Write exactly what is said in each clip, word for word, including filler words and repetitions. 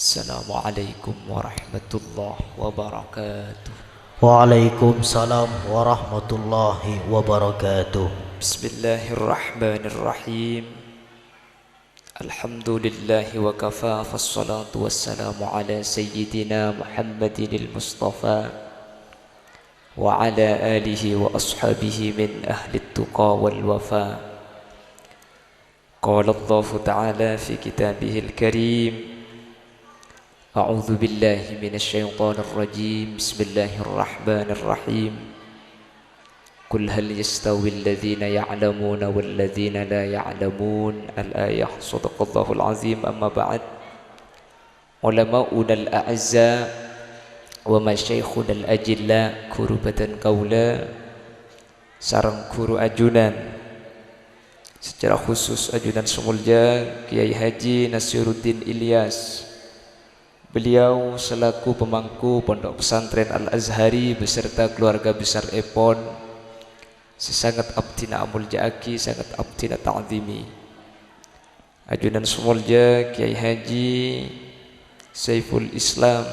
Assalamualaikum warahmatullahi wabarakatuh. Waalaikumsalam warahmatullahi wabarakatuh. Bismillahirrahmanirrahim. Alhamdulillahi wa kafa, fassalatu wassalamu ala sayyidina Muhammadinil Mustafa wa ala alihi wa ashabihi min ahli tuqa wal wafa. Qala Allahu ta'ala fi kitabihil karim, a'udzu billahi minasy syaithanir rajim. Bismillahirrahmanirrahim. Qul hal yastawil ladzina ya'lamuna wal ladzina la ya'lamun. Al-ayah. Shadaqallahul azim. Amma ba'd. Ulama'unal a'izza wa masyayikhunal ajilla, ghuru bhâdhân kaulâ sareng ghuru ajunan, secara khusus ajunan sè molja Kyai Haji Nasiruddin Ilyas, beliau selaku pemangku Pondok Pesantren Al-Azhari beserta keluarga besar èpon, sè sanget abdhina amolja'aghi, sanget abdhina ta'zimi. Ajunan sè molja Kyai Haji Saiful Islam,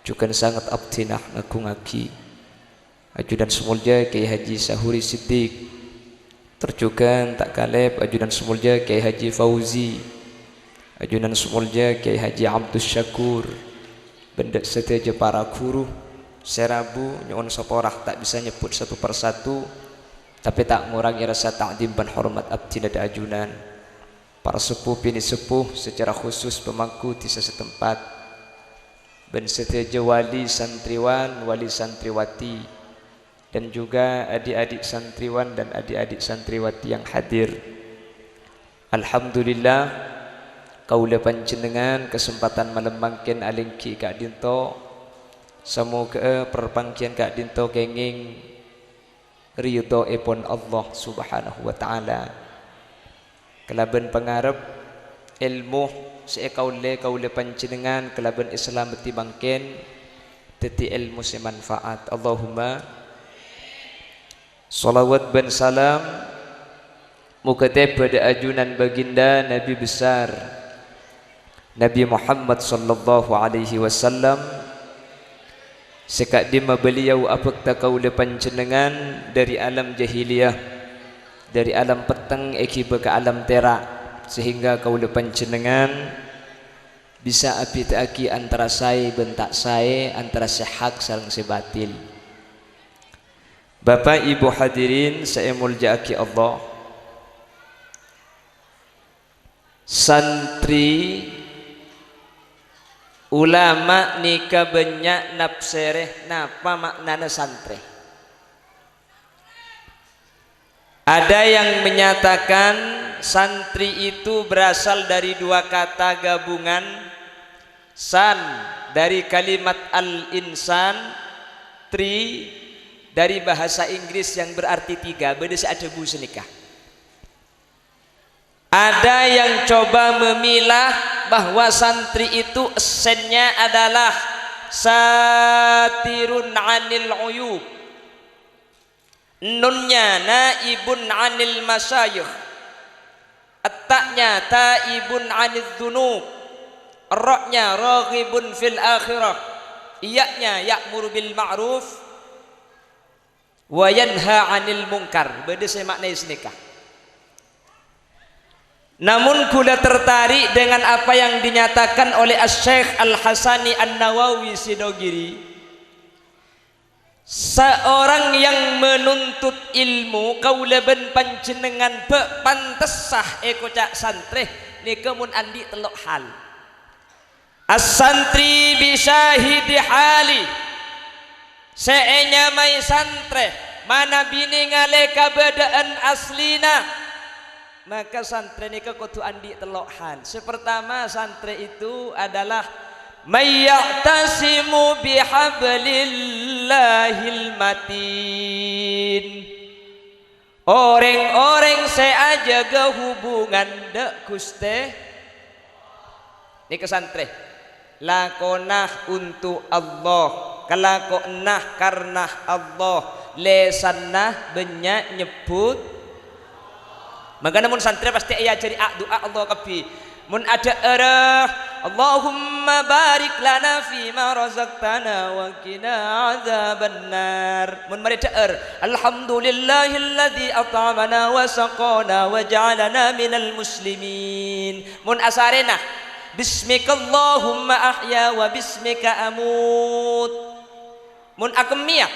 jhughân sanget abdhina ngagungaghi. Ajunan sè molja Kyai Haji Sahuri Siddiq, tor jhughân ta' kalèp ajunan sè molja Kyai Haji Fauzi, ajunan sè molja Kyai Haji Abdus Syakur, bân dâ' sadhâjâ para ghuru sè rabu nyo'on sapora ta' bisa nyebbhut satu per satu, tapè ta' ngorangè rassa ta'zim bân hormat abdhina dâ' ajunan. Para seppo binè' seppo, secara khusus pemangku dhisa setempat, bân sadhâjâ wali santriwan, wali santriwati, dan juga adik-adik santriwan dan adik-adik santriwati yang hadir. Alhamdulillah, kaulâ panjhennengngan kasempadhân malem mangkèn alèngghi ka'dinto. Samoghâ'â parpangghiyân ka'dinto kèngèng ridhoèpon Allah Subhanahu wa Ta'ala. Kalabân pangarep èlmo sè èkaollè kaulâ panjhennengngan kalabân èsalameddhi mangkèn dhâddhi èlmo sè manfaat. Allahumma shalawat bân salam moghâ tèbâ dâ' ajunan baginda Nabi besar Nabi Muhammad sallallahu alaihi wasallam, sè ka'dimma beliau abhâkta kaulâ panjhennengngan dâri alam jahiliyah, dâri alam petteng èghibâ ka alam tèra', sehingga kaulâ panjhennengngan bisa abhidhâ'aghi antara saè bân ta' saè, antara sè hak sareng sè batil. Bapa', Ibu, hadirin sè èmoljâ'aghi Allah, santri, ulama nèka bânnya' nafsèrè napa ma'nana santrè. Ada yang menyatakan santri itu berasal dari dua kata gabungan, san dari kalimat al-insan, tri dari bahasa Inggris yang berarti tiga. Bâdâ sè adhâbu sanèka. Ada yang coba memilah bahwa santri itu essennya adalah satirun anil uyub. Nunnya naibun anil masyayikh. Etta'nya taibun anil dzunub. Ra'nya raghibun fil akhirah. Iya'nya ya'muru bil ma'ruf wa yanha anil munkar. Bâdâ sè ma'naè sanèka. Namun, ghulâ tertarik dengan apa yang dinyatakan oleh Asy-Syaikh Al-Hasani An-Nawawi Sidogiri. Seorang yang menuntut ilmu, kaulâ bân panjhennengngan bâ' pantessa èkoca' santrè, nèka mon andi' tello' hal. As-santri bi syahidi hali, sè ènyamaè santrè, manabi nèngalè kabâdâ'ân aslina, maka santrè nèka kodhu andi' tello' hal. Sè partama, santrè itu adalah may ya'tasimu bihablillahil matin. Orèng-orèng sè ajâgâ hubungan dâ' Ghustè, nèka santrè. Lakona untuk Allah, kalakowanna karna Allah, lèsanna bânnya' nyebbhut. Mangkana mon santrè pastè èajhâri a-, du'a Allah kabbhi. Mon adhâ'ârâ Allahumma barik lana fima razaqtana wa qina adzabannar. Mun marè dhâ'âr, "Alhamdulillahilladzi at'amana wa saqana wa ja'alana minal muslimin." Mun asarèna, "Bismikallahumma ahya wa bismika amut." Mon akemmèya,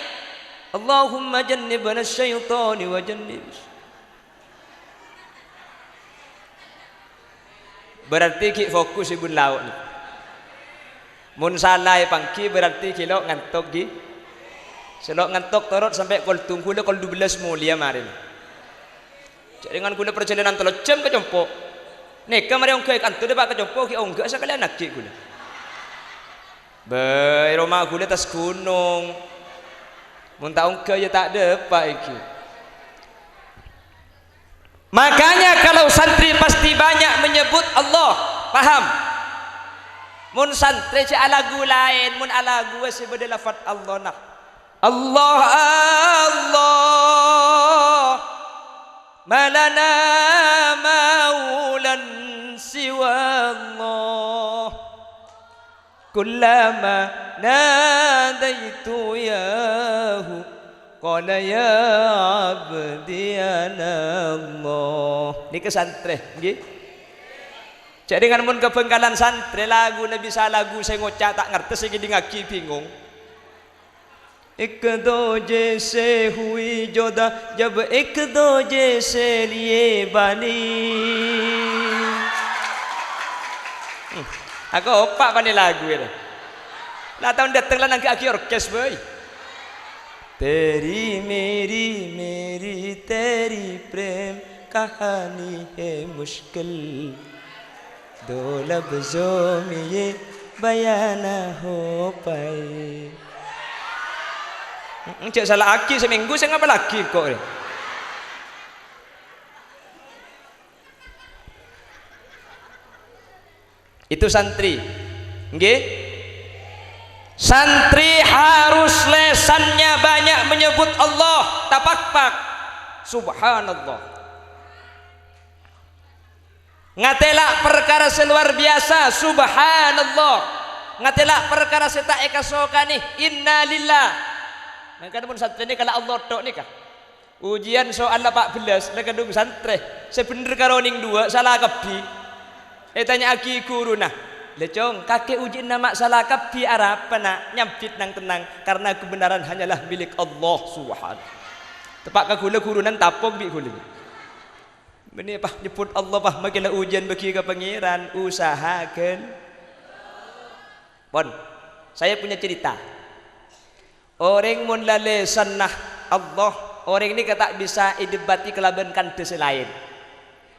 "Allahumma jannibna syaitani wa jannib." Berarti ghi' fokus è bun lao' nèko. Mon sala èpangghi, berarti ghi' lo' ngantok, ghi. Sè lo' ngantok torot sampè' kol tunggu la kol dubellâs molèya marèna. Jhâ' rèngan ghulâ parjhâlânan tello jam ka compo'. Nèka marè ongghâ è kanto dâpa' ka compo' ghi' ongghâ sakalèyan aghi' ghulâ. Bâi, roma ghulâ attas ghunong. Mon ta' ongghâ ya ta' dâpa' ghi. Makanya kalau santri pasti banyak menyebut Allah, paham? Mon santrè jhâ' alagu laèn, mon alagu sè bâdâ lafat Allah, nah. Allah, Allah, ma lana maulan siwa Allah. Kullama nadaitu yahu, qala ya abdi ana Allah. Nèka santrè, ngghi? Jhâ' rèngan mon ka Bhângkalan santrè, laguna bisa lagu sè ngoca' ta' ngartè, sè ngèdingngaghi bingung. Ek duje se hui juda, jab ek duje se liye bani. Hmm. Ako opa' bânnè lagu iyâ. La taon dâteng la nangghâ'aghi orkes, bâi. Teri meri meri teri prem kahani hai mushkil. Dulab zomiye bayana hopai. Mm-mm, jhâ' sala'aghi, seminggu sè ngapalaghi engko' rè. Itu santri. Nggih. Santri harus lesannya banyak menyebut Allah, tapakpak. Subhanallah. Ngatela' parkara sè lowar biyasa, subhanallah. Ngatela' parkara sè ta' èkasokanè, innalillah. Mangkana mon santrè nèka la Allah tok nèka. Ujian soal la pa' bellas, la kadhung santrè. Sè bhendher karo nèng duwâ', sala kabbhi. Ètanya'aghi ghuruna, "La, Cong, kakè ujianna ma' sala kabbhi arapa, Na'?" Nyambit nang-tennang, "Karena kebenaran hanyalah milik Allah, subhanahu." Teppa' ka ghulâ, ghuruna tapong bi' ghulâ. Bânnè, Pah, nyebbhut Allah, Pah, makkè la ujian bâgi ka Pangèran, usahakan. Pon, saya punya cerita. Orèng mon la lesanna Allah, orèng nèka ta' bisa èdebati kalabân kandhâ sè laèn.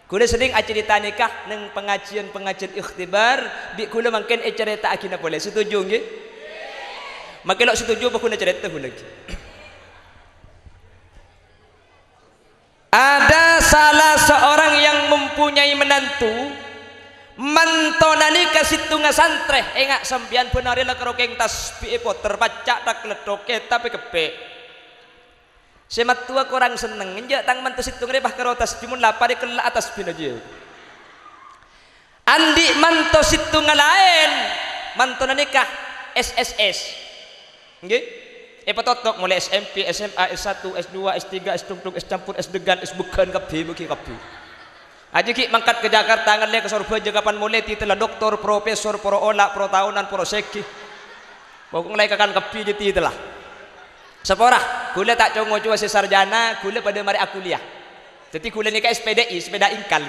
Ghulâ senneng acarèta nèka neng pangajiyân-pangajiyân ikhtibar, bi' ghulâ mangkèn ècarèta'aghina polè. Setuju, ngghi? Makkè lo' setuju, apa ghuna carèta ghulâ, ngghi? Ada salah seorang yang mempunyai menantu, mantona nèka sèttonga santrè, enga' sampèyan bân arè la karo kèng tasbih èpoter, pacca' tak-letthok, kètab èkeppè'. Sè mattowa korang senneng, enjâ' tang manto sèttonga rè pas karo tasbih, mon lapar èkella'a tasbihna jiyâ. Andi' manto sèttonga laèn, mantona nèka S S S. Ngghi? Èpatottok molaè S M P, S M A, S satu, S dua, S tiga, S tungtung, S campur, S degan, S bugân kabbhi, bâgi kabbhi. Ajjhi ghi' mangkat ka Jakarta, ngallè ka Sorbhâjâ, kapan molè titella doktor, profesor, poro ola', poro taonan, poro sèghi. Pokok laè kakan kabbhi jiyâ titella. Sapora, ghulâ ta' co-ngocowa sè sarjana, ghulâ padâ marè akuliah. Dhâddhi ghulâ nèka S P D I, sepeda ingkal.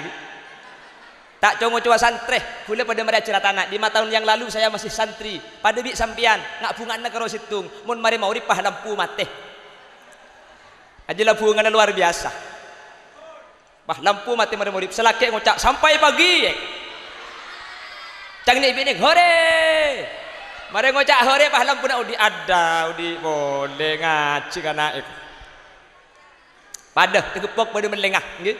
Ta' co-ngocowa santrè, ghulâ padâ marè ajhâratana. Lima tahun yang lalu saya masih santri, padâ bi' sampèyan, nga'-bhunga'anna karo sèttong, mon marè maghrib, pas lampu matè. Ajjhâ' la bhungana lowar biyasa. Pas lampu matè marè maghrib, sè lakè' ngoca', "Sampai pagi!" Ca'na bi' nèng, "Hore!" Marè ngoca' "Hore!" pas lampuna odi', adâ, odi' polè ngajhi kana'è. Padâ tagepok, padâ mellènga, ngghi.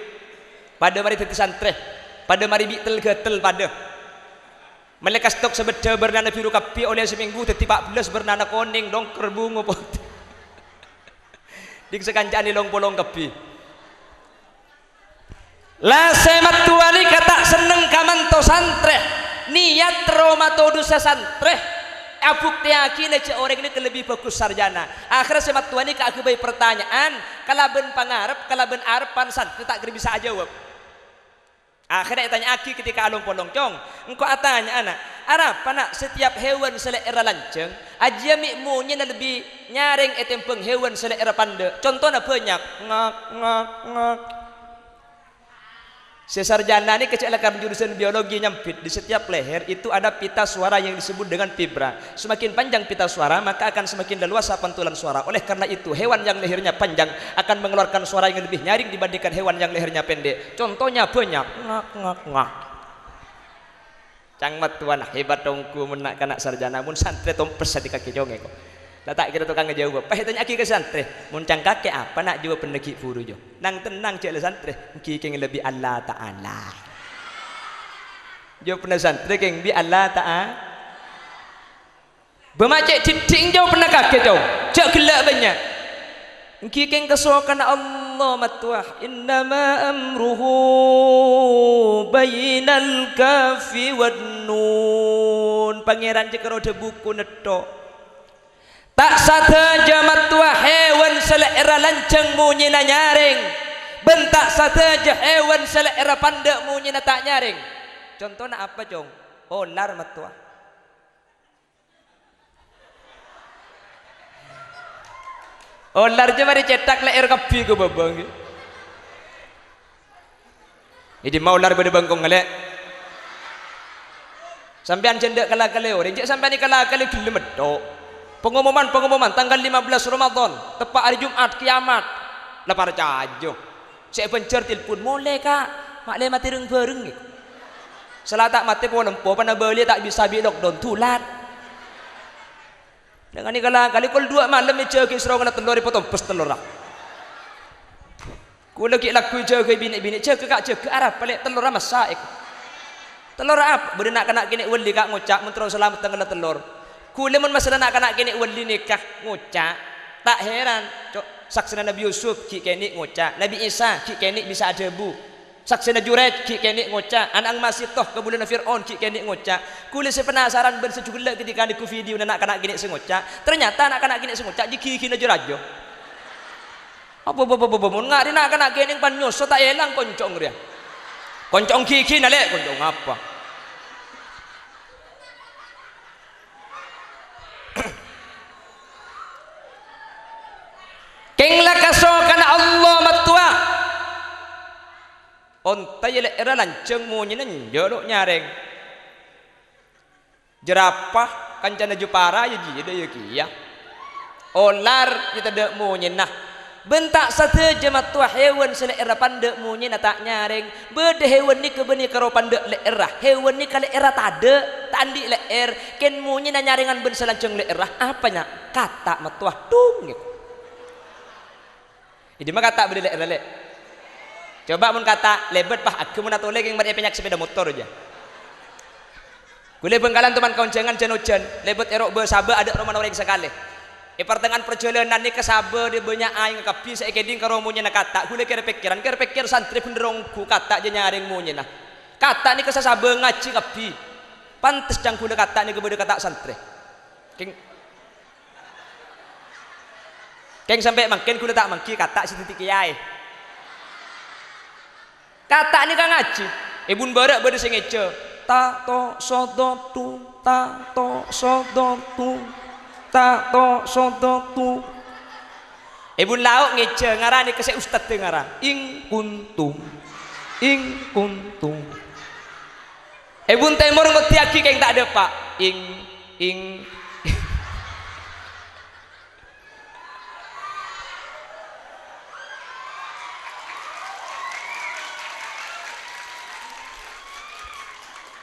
Padâ marè dhâddhi santrè, padâ marè bi' tel-ghâtel, padâ. Mellè kastok sabâddhâ bârnana biru kabbhi, ollè samènggu dhâddhi pa' bellâs bârnana konèng, dongker, bungo, potè. Ding sakanca'an long-polong kabbhi. La sè mattowa nèka ta' senneng ka manto santrè. Niyat terro matodhusa santrè, abuktèyaghina jhâ' orèng nèka lebbi bhâghus sarjana. Akhèrra sè mattowa nèka aghâbây partanya'an kalabân pangarep, kalabân arebbhân santrè ta' kèra bisa ajâwâb. Akhèrra ètanya'aghi ketika along-polong, "Cong, engko' atanya'a, Na', arapa, Na', setiap hèwan sè lè'èrra lanjhâng, ajiyâ mè' monyèna lebbi nyarèng ètèmbhâng hèwan sè lè'èrra pandâ'? Contona bânnya', ngak, ngak, ngak." Sè sarjana nèka cè' lakar jurusan biologi nyambit, di setiap leher itu ada pita suara yang disebut dengan vibra. Semakin panjang pita suara, maka akan semakin leluasa pantulan suara. Oleh karena itu, hewan yang lehernya panjang akan mengeluarkan suara yang lebih nyaring dibandingkan hewan yang lehernya pendek. Contohnya bânnya', ngak, ngak, ngak. Cang mattowana hebat ongghu mon na'-kana' sarjana, mon santrè tompes sè èkakè congè ko. La ta' kèra tokang ajâwâb. Pas ètanya'aghi ka santrè, "Mon cang kakè apa, Na', jâwâbbhânna ghi' bhuru, Jo?" "Nang-tennang, jhâ' la santrè, èngghi kèng lebbi Allah Ta'ala." Jâwâbbhânna santrè kèng bi' Allah Ta'ala. Bâ ma' cè' dhiddhi' jâwâbbhânna kakè, Cong. Jhâ' ghellâ' bânnya'. Èngghi kèng kasokanna Allah, mattowa. "Innama amruhu bainal kafi wan nun." Pangèran jhâ' karo dhâbu ko' nètto. Ta' sadhâjâ mattowa hèwan sè lè'èrra lanjhâng monyèna nyarèng, bân ta' sadhâjâ hèwan sè lè'èrra pandâ' monyèna ta' nyarèng. Contona apa, Cong? Olar, mattowa. Olar jâ marè cèthak lè'èr kabbhi ko bâbâng. È dimma olar bâdâ bângkong ngalè'? Sampèyan jhâ' endâ' kala-kalè orèng, jhâ' sampèyan èkala-kalè ghellem ètto. Pengumuman, pengumuman, tanggal lima belas Ramadan, teppa' arè Jum'at, kiamat. La parcajâ. Sè è Banjar telpon, "Molè, Ka', ma' lè matè reng-bhâreng." Sala ta' matè polempo, pana bâli ta' bisa bi' lockdown, dulat. Dengan kala-kalè kol duwâ' malem èjâgâ soro ngala tellor, èpatompes tellorra. Kulâ ghi' lagghu èjâgâ binè'-binè', "Jâgâ, Ka', jâgâ, arapa lè' tellorra massa', è." "Tellorra apa?" "Bâdâ na'-kana' kènè' wali, Ka', ngoca' mon terro salamet tengngalla tellor." Kulâ mon masalah na'-kana' kènè' wali nèka ngoca', ta' heran, co-, saksèna Nabi Yusuf ghi' kènè' ngoca', Nabi Isa ghi' kènè' bisa adhâbu. Saksèna Juraij ghi' kènè' ngoca', ana' Masih to kabulâna Fir'aun ghi' kènè' ngoca'. Kulâ sè penasaran bân sè jhughellâ' ketika nèngghu videona na'-kana' kènè' sè ngoca'. Ternyata na'-kana' kènè' sè ngoca' jâ ghighina jâ rajâ. Apa, apa, apa, apa, mon nga' rè na'-kana' kènè' pan nyoso ta' èlang konco'na rèya. Konco'na ghighina lè', konco'na apa? Kèng la kasokanna Allah mattowa. Onta jâ lè'èrra lanjhâng monyèna jâ lo' nyarèng. Jerapah kancana jâ para jâ jiyâ dâ' iyâ kèya. Olar jâ tadâ' monyèna. Bân ta' sadhâjâ mattowa hèwan sè lè'èrra pandâ' monyèna ta' nyarèng. Bâdâ hèwan nèka bânnè karo pandâ' lè'èrra. Hèwan nèka lè'èrra tadâ', ta' andi' lè'èr. Kèng monyèna nyarèngan bân sè lanjhâng lè'èrra. Apa nya? Kata' mattowa. Dhung, gitu. È dimma kata' bâdâ lè'-, lè'-, lè'? Coba mon kata' lèbât, pah, aghi mon atolè kèng marè èpènyak sepeda motor jâ. Ghulâ è Bhângkalan toman kaonjhângan jân-ojhân, lèbât è ro'-, bâ-, sabâ adâ' romana orèng sakalè. È partengnga'an parjhâlânan nèka sabâ dâ' bânnya' aèngnga kabbhi sè èkèdhing karo monyèna kata'. Ghulâ kèr-pèkkèran, kèr-pèkkèr santrè bhender ongghu kata' jâ nyarèng monyèna. Kata' nèka sasabâ ngajhi kabbhi. Pantes ca'na ghulâ kata' nèka bâdâ kata' santrè. Kèng-, Kèng sampè' mangkèn ghulâ ta' mangghi kata' sè dhâddhi kèyaè. Kata' nèka ngajhi. È bun bârâ' bâdâ sè ngèjhâ. Ta' to' sodot tu, ta' to' sodot tu, ta' to' sodot tu. È bun lao' ngèjhâ ngaranè ka sè ustad ngara. Ing kuntum. Ing kuntum. È bun tèmor ngoddhiyâghi kèng ta' dâpa'. Ing, ing.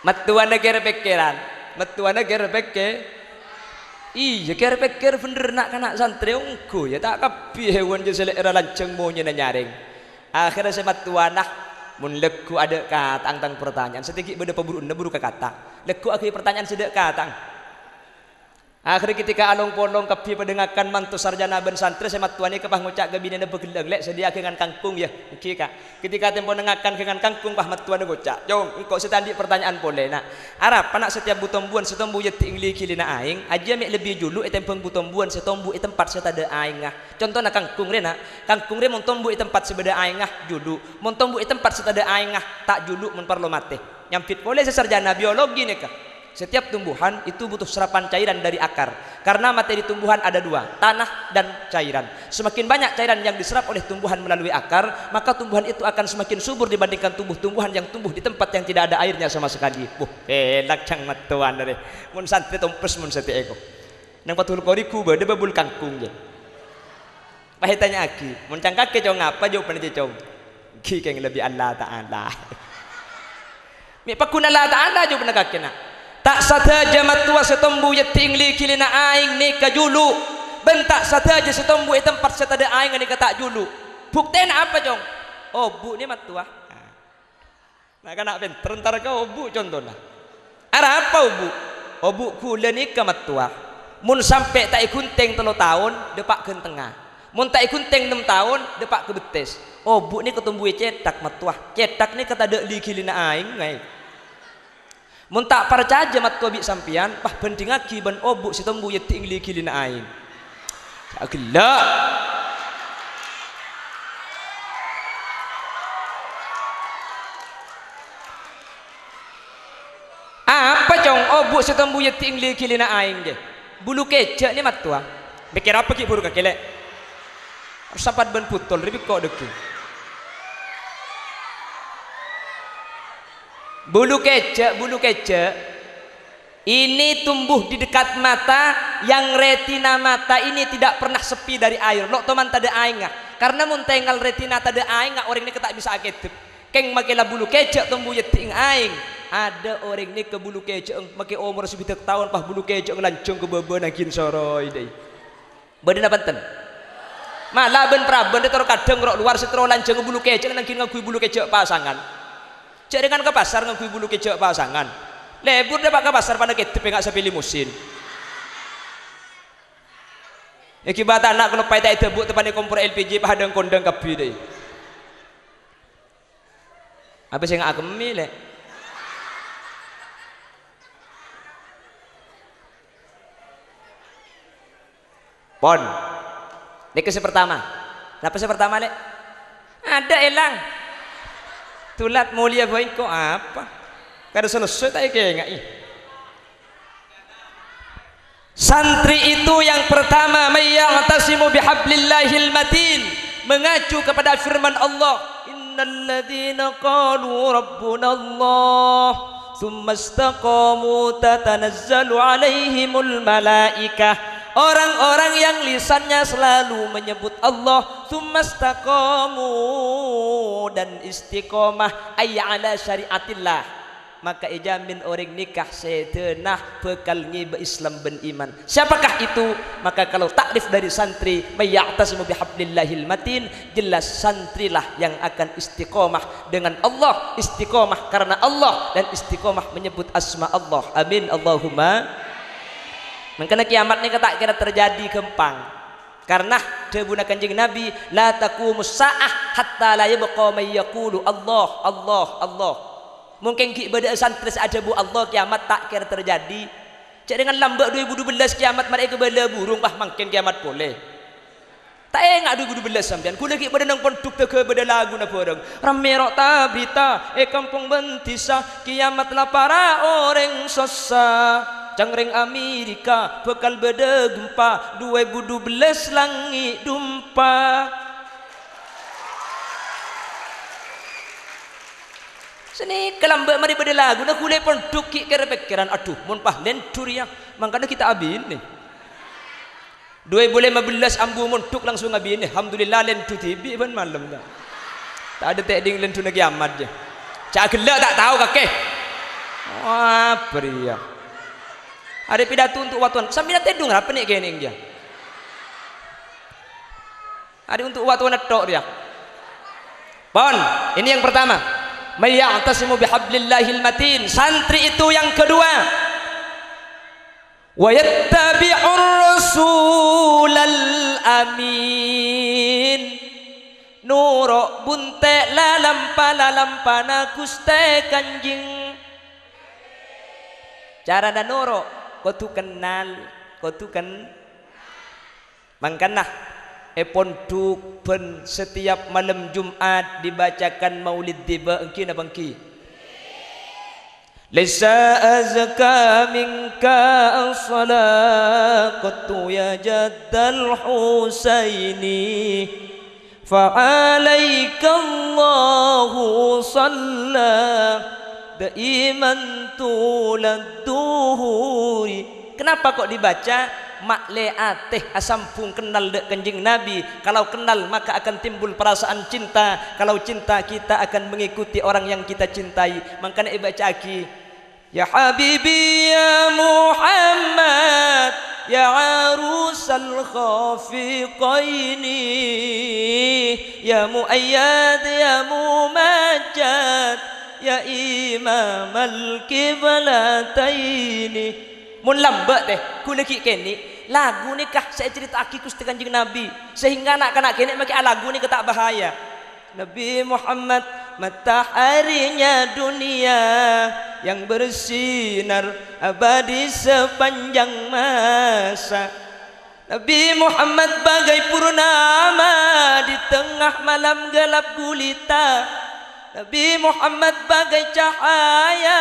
Mattowana kèr-pèkkèran. Mattowana kèr-pèkkè-, iyâ, kèr-pèkkèr bhender na'-kana' santrè ongghu, yâ, ta' kabbhi hèwan jâ sè lè'èrra lanjhâng monyèna nyarèng. Akhèrra sè mattowana, mon lagghu adâ' kata'na tang partanya'an, satèya ghi' bâdâ pabhuru'na buru ka kata'. Lagghu aghâbây partanya'an sè dâ' kata'na. Akhèrra ketika along-polong kabbhi padâ ngakan manto sarjana bân santrè sè mattowa nèka pas ngoca' ka binèna, "Bâ' ghellâ', Lè', sadhiyâaghi ghângan kangkung, yâ." Èngghi, Ka'. Ketika tempo ngakan ghângan kangkung, pas mattowana ngoca', "Cong, engko' sè ta' andi' partanya'an polè, Na'. Arapa, Na', sè tèyap bu-tombuwân sè tombu yâ dhi' èngli ghilina aèng, ajiyâ mè' lebbi julu' ètèmbhâng bu-tombuwân sè tombu è tempat sè tadâ' aèngnga? Contona kangkung rè, Na'. Kangkung rè mon tombu è tempat sè bâdâ aèngnga, julu'. Mon tombu è tempat sè tadâ' aèngnga, ta' julu' mon parlo matè." Nyambit polè sè sarjana biologi nèka. Setiap tumbuhan itu butuh serapan cairan dari akar. Karena materi tumbuhan ada dua, tanah dan cairan. Semakin banyak cairan yang diserap oleh tumbuhan melalui akar, maka tumbuhan itu akan semakin subur dibandingkan tumbuh-tumbuhan yang tumbuh di tempat yang tidak ada airnya sama sekali. Buh, pèlak cang mattowana rè. Mon santrè tompes mon satèya èko. Nang Fathul Qorib ghubâdâ bâbul kangkung, yâ. Pas ètanya'aghi, "Mon cang kakè, Cong, apa jâwâbbhânna, Cong?" "Ghi kèng lebbi Allah Ta'ala." Mè' paggun Allah Ta'ala jâwâbbhânna kakè, Na'. "Ta' sadhâjâ mattowa sè tombu yâ dhi' èngli ghilina aèng nèka julu', bân ta' sadhâjâ sè tombu è tempat sè tadâ' aèngnga nèka ta' julu'." "Buktèna apa, Cong?" "Obu' nè mattowa." Na'-kana' pènter, entar ka obu' contona. Arapa obu'? Obu' ghulâ nèka mattowa. Mon sampè' ta' èghunting tello taon, dâpa' ghântengnga. Mon ta' èghunting nem taon, dâpa' ka bettès. Obu' nèka tombu è cèthak mattowa. Cèthak nèka tadâ' li-ghilina aèng, ngaè. Mon ta' parcajâ mattowa bi' sampèyan, pas bhândhingngaghi bân obu' sè tombu yâ dhi' èngli-ghilina aèng. Ghellâ'. Apa, Cong, obu' sè tombu yâ dhi' èngli-ghilina aèng, ghi? Bulu kèjhâ' nè mattowa. Pèkkèr apa ghi' buru kakè, Lè'? Harus sampèyan bân butol, rè bikko' dhâggi'. Bulu kèjhâ', bulu kèjhâ'. Ini tumbuh di dekat mata, yang retina mata ini tidak pernah sepi dari air. Lo' toman tadâ' aèngnga. Karena mon tèngal retina tadâ' aèngnga, orèng nèka ta' bisa akèdhep. Kèng makè la bulu kèjhâ' tombu yâ dhi' aèng. Adâ' orèng nèka bulu kèjhâ'na makè omor sabidhâk taon, pas bulu kèjhâ'na lanjhâng ka bâbâna ghin soroy, dâi. Bâdâ napa enten? Mala bân-parabân rè tor kadhâng ro' lowar sè terro lanjhâng bulu kèjhâ' nangghing ngangghuy bulu kèjhâ' pasangan. Jhâ' rèngan ka pasar ngangghuy bulu kèjhâ' pasangan. Lebur dâpa' ka pasar pana kèdhep enga' sapèlè musin. Èghibâ tana' kaloppaè ta' èdhâbu' teppa'na kompor L P G padhâng-kondhâng kabbhi, dâi. Apa sè nga' akemmè, Lè'? Pon. Nèka sè pertama. Napa sè pertama, Lè'? Adâ' èlang. Dulat molèya bhâi engko' apa? Kada selesai ta' èkèngaè. Santri itu yang pertama, "May ya'tasimu bihablillahil matin", mengacu kepada firman Allah, "Innalladzina qalu rabbunallah, tsumma istaqamu tatanazzalu 'alaihimul malaikah." Orang-orang yang lisannya selalu menyebut Allah, "tsumma istaqamu", dan istiqomah, ay ala syariatillah. Maka èjamin orèng nèka sèdhâna bhâkal ngèbâ Islam bân iman. Siapakah itu? Maka kalau ta'rif dari santri, "May ya'tasimu bihablillahil matin", jelas santrilah yang akan istiqomah dengan Allah, istiqomah karena Allah, dan istiqomah menyebut asma Allah. Amin, Allahumma. Mangkana kiamat nèka ta' kèra terjadi ghâmpang. Karena dhâbuna Kanjeng Nabi, "La taqumus sa'ah hatta la yabqa may yaqulu Allah, Allah, Allah." Mungkin ghi' bâdâ'â santrè sè adhâbu Allah, kiamat ta' kèra terjadi. Jhâ' rèngan lambâ' dua èbu dua belas kiamat marè èkabâlâ burung, wah, mangkèn kiamat polè. Ta' enga' dua èbu dua belas sampèyan, ghulâ ghi' bâdâ nang pondhuk tèghâ bâdâ laguna bhârâng. Rammè ro' ta-, berita, è kampong bân dhisa, kiamat la para' orèng sossa. Cangkrèng Amerika bhâkal bâdâ gempa, dua èbu dua belas langngè' dumpa. Sanèka lambâ' marè bâdâ laguna, ghulâ pondhuk ghi' kèr-pèkkèran, "Adhu, mon pas lèndhu rèya, mangkana ghi' ta' abinè." Dua èbu lèma belas ambu mondhuk langsung abinè. Alhamdulillah, lèndhu dhibi' bân malem, ta'. Ta' adâ' tèdhing lèndhuna kiamat, jâ. Ca' ghellâ' ta' tao kakè. Wah, bâriyâ. Arè pidato untuk watowan. Sampèyan tèdhung rapa nè' kènè', jâ? Arè untuk watowanna tok, rèya. Pon, ini yang pertama. "May ya'tasimu bihablillahil matin." Santri itu yang kedua. "Wa yattabi' Amin. Noro' bunte' lalampa-lalampana Guste Kanjeng. Carana noro', kodu kennal, kodu ken-, mangkana, è pondhuk bân setiap malem Jum'at dibacakan maulid dhiba', ènggi napa ènggi? Laisa azka minka as-salah qattu ya jaddal Husaini. Fa alaikallahu shalla daiman tulad duhuri. Kenapa kok dibaca? Ma'lè atè asambhung kennal dâ' Kanjeng Nabi. Kalau kenal, maka akan timbul perasaan cinta. Kalau cinta, kita akan mengikuti orang yang kita cintai. Mangkana èbâca'aghi, "Ya habibi ya Muhammad, ya arusal khafiqaini, ya muayyad ya mumajjad, ya imamal kiblataini." Mon lambâ' tè, ghulâ ghi' kènè', lagu nèka sè ècarèta'aghi Ghustè Kanjeng Nabi, sehingga na'-kana' kènè' makè alagu nèka ta' bahaya. Nabi Muhammad, mataharinya dunia yang bersinar abadi sepanjang masa. Nabi Muhammad bagai purnama di tengah malam gelap gulita. Nabi Muhammad bagai cahaya,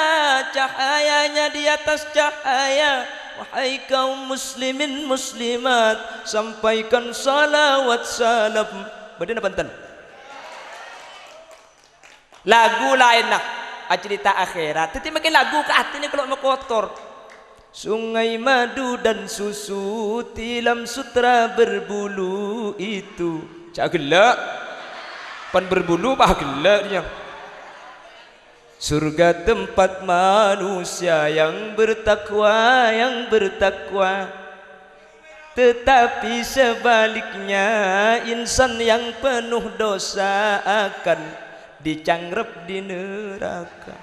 cahayanya di atas cahaya. Wahai kaum muslimin muslimat, sampaikan salawat salam. Bâdâ napa enten? Lagu laènna acarèta akhèrat. Dhâddhi makè lagu ka atèna kalo makotor. Sungai madu dan susu, tilam sutra berbulu itu. Ca'na ghellâ'. Pan berbulu, pas ghellâ' dia. Surga tempat manusia yang bertakwa, yang bertakwa. Tetapi sebaliknya, insan yang penuh dosa akan dicangkrep di neraka.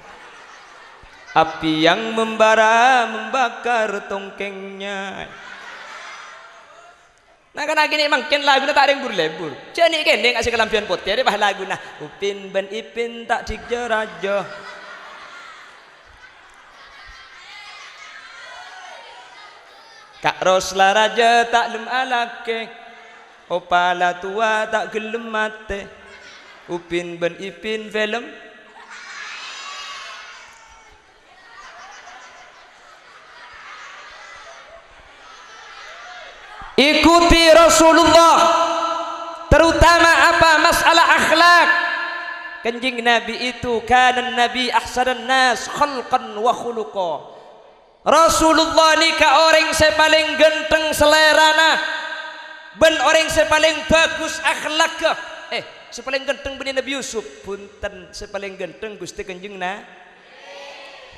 Api yang membara membakar tongkengnya. Nah, kan ghi' mangkèn laguna ta' rèng bur-lebur. Jhâ' nè' kènè' ngasè kalambhiyân potè, rè, pas laguna, "Upin bân Ipin ta' dhikjâ rajâ." Ka'ros la rajâ ta' lem alakè, opala towa ta' ghellem matè. Upin bân Ipin film. Ikuti Rasulullah, terutama apa masalah akhlak. Kanjeng Nabi itu kana Nabi ahsanan nas khalqan wa khuluqa. Rasulullah nèka orèng sè palèng ghântheng salèrana, bân orèng sè palèng bhâghus akhlakka. Eh, sè palèng ghântheng bânnè Nabi Yusuf. Bhunten, sè palèng ghântheng Ghustè Kanjeng Na-,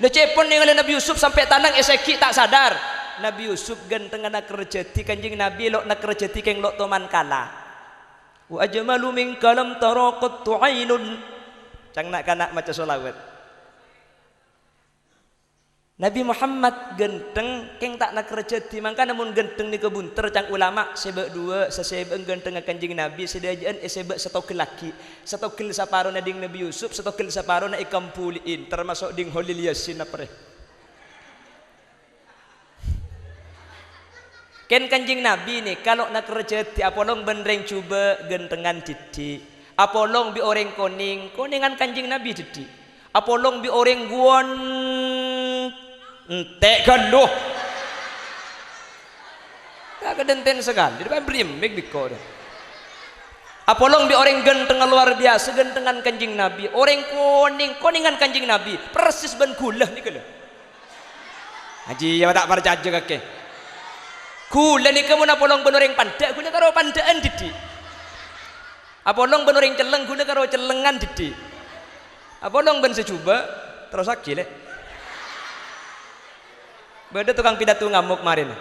Lha, cèpon nèngalè Nabi Yusuf sampè' tanang èsèghi' ta' sadar. Nabi Yusuf ghânthengnga nakerrajâdhi Kanjeng Nabi, lo' nakerrajâdhi kèng lo' toman kala. "Wa ajmalu minka lam tara qattu ainun." Ca'na na'-kana' maca sholawat. Nabi Muhammad ghântheng, kèng ta' nakerrajâdhi. Mangkana mon ghântheng nèka bunter, ca'na ulama, sèbâ' duwâ', sasèbâ'ân ghânthengnga Kanjeng Nabi, sadhâjâ'ân èsèbâ' satogel laghi'. Satogel saparona dhing Nabi Yusuf, satogel saparona èkambhuli'in, tamaso' dhing Kholil Yasin naprè. Kèng Kanjeng Nabi nèka lo' nakerrajâdhi apolong bân rèng jhubâ' ghânthengngan dhiddhi'. Apolong bi' orèng konèng, konèngan Kanjeng Nabi dhiddhi'. Apolong bi' orèng guwân, entè' ghâllu. Ta' kadhânten sakalè, dâpa' brimik biko dâ. Apolong bi' orèng ghânthengnga lowar biyasa, ghânthengngan Kanjeng Nabi. Orèng konèng, konèngan Kanjeng Nabi. Persis bân ghulâ nèka lho. Ajiyâ, ta' parcajâ kakè. Ghulâ nèka mon apolong bân orèng pandhâ', ghulâ karo pandhâ'ân dhiddhi'. Apolong bân orèng celleng, ghulâ karo cellengngan dhiddhi'. Apolong bân sè jhubâ', terrossaghi, Lè'. Bâdâ tokang pidato ngamok marèna.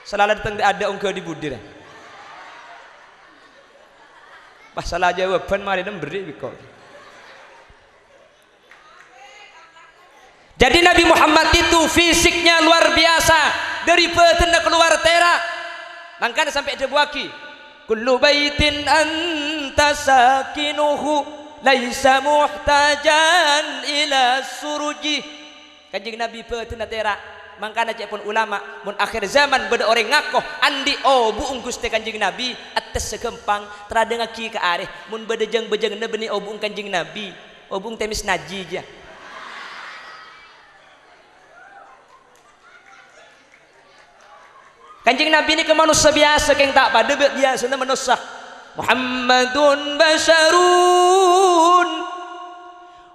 Sala la dâteng dâ'-adâ' ongghâ dhi-budhi, rè. Pas sala jâwâbhân marèna berri' biko. Jadi Nabi Muhammad itu fisiknya luar biasa, dari badannya keluar tera. Mangkana sampè' èdhâbuwâghi, "Kullu baitin anta sakinuhu laisa muhtajan ila suruji." Kanjeng Nabi bâdânna tèra'. Mangkana ca'èpon ulama, mon akhir zaman bâdâ orèng ngako andi' obu'eng Ghustè Kanjeng Nabi, attessa ghâmpang, tadhângngaghi ka arè. Mon bâdâ jâng-bâjângnga bânnè obu'eng Kanjeng Nabi, obu'eng tèmès najjhi jiyâ. Kanjeng Nabi nèka manossa biyasa, kèng ta' padâ bi' biyasana manossa. "Muhammadun basyarun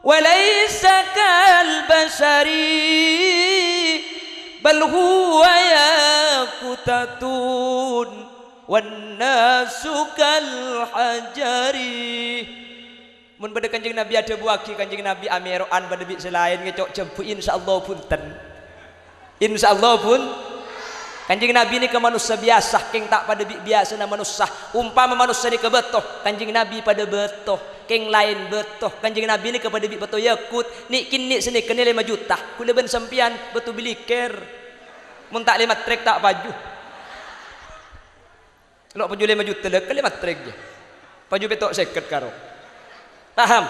wa laisa kal basyari, bal huwa yaqutatun wan nasu kal hajari." Mon bâdâ Kanjeng Nabi adhâbuwâghi, Kanjeng Nabi amèro'an padâ bi' sè laèn, ngèco' jhâmbhu, "Insyaallah bhunten." Insyaallah bhun-, Kanjeng Nabi nèka manossa biyasa, kèng ta' padâ bi' biyasana manossa. Ompama manossa nèka bâto, Kanjeng Nabi padâ bâto, kèng laèn bâto. Kanjeng Nabi nèka padâ bi' bâto yakut, nè'-kènè' sanèka nèlè lèma juta. Kaulâ bân sampèyan bâto bilikèr. Mon ta' lèma trèk ta' paju. Lo' paju lèma juta lè, kali matrèk jiyâ. Paju pètto' sèket karo. Paham?